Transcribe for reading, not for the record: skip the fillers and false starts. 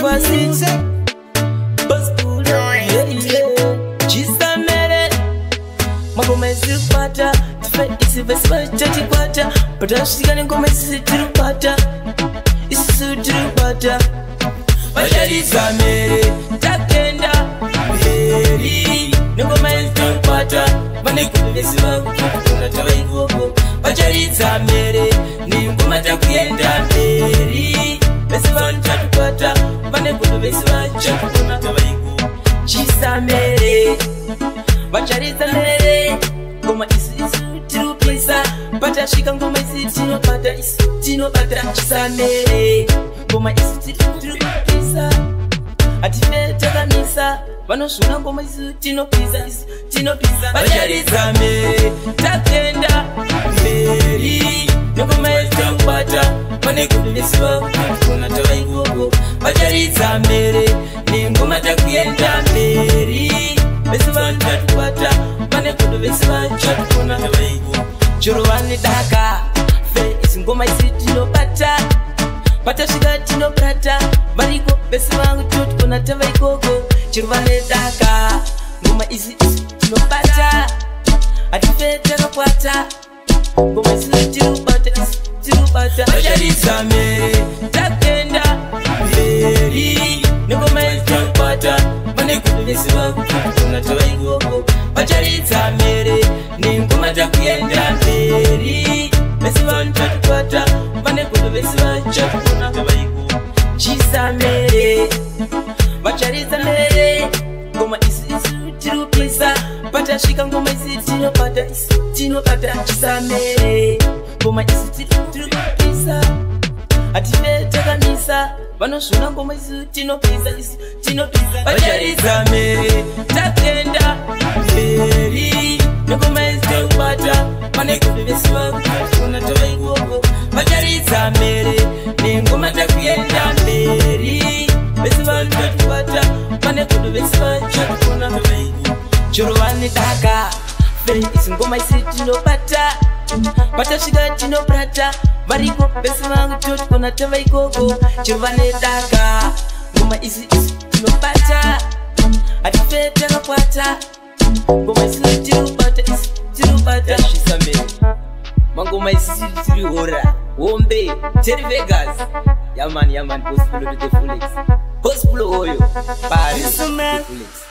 Music. Chisamere mangoma isiri kubata, tife isi vese vachatikwata, patasvika nengoma isisi tiri kubata, isusu tiri kubata. Vacharidza mhere, takenda mberi nengoma isi tiri kubata, vane godo vese vakutokona tava ikoko. Vacharidza mhere nengoma, takuenda mberi, vese vanotatikwata, vane godo vese vachatukona tava ikoko. Chisamere, vacharidza mhere, ngoma isu isu tiri kupisa, patasvika ngoma isi tinobata, isu tinobata. Chisamere, ngoma isu tiri kupisa, hatife takamisa, vanozvona ngoma isu tinopisa, isu tinopisa. Vacharidza mhere, takenda mberi nengoma isu takubata, vane godo vese vakutokona tava ikoko. Vacharidza mhere nengoma, takuenda mberi, vese vanotatikwata, vane godo vese vachatukona tava ikoko. Chero vane daka fe isi ngoma isi tinobata, patasvika tinobrata, variko vese vangu tinotikona tava ikoko. Chero vane daka, ngoma isi isi tinobata, hatife takakwata, ngoma isi tirubata, isi tirubata. Vacharidza mhere, takenda mberi nengoma isi takubata, vane godo vese vakutotikona tava ikoko. Vacharidza mhere nengoma, takuenda mberi, vese vanotatikwata, vane godo vese vachatukona tava ikoko. Chisamere, vacharidza mhere, ngoma isu isu tiri kupisa, patasvika ngoma isi tinobata, isu tinobata. Chisamere, ngoma isu tiri kupisa, hatife takamisa, vanozvona ngoma isu tinopisa, isu tinopisa. Vacharidza mhere, takenda mberi nengoma isi takubata, vane godo vese vakutotikona tava ikoko. Vacharidza mhere nengoma, takuenda mberi, vese vanotatikwata, vane godo vese vachatukona tava ikoko. Chero vane daka fe isi ngoma isi tinobata, patasvika tinobrata, variko vese vangu totikona tava ikoko. Chero vane daka, ngoma isi isi tinobata, hatife takakwata, ngoma isi tirubata, isi tirubata. Chisamere, mangoma isisi tiri hora hombe Terry Vegas. Yaman, yaman, gospel to the fullest, gospel oyo pari to the fullest.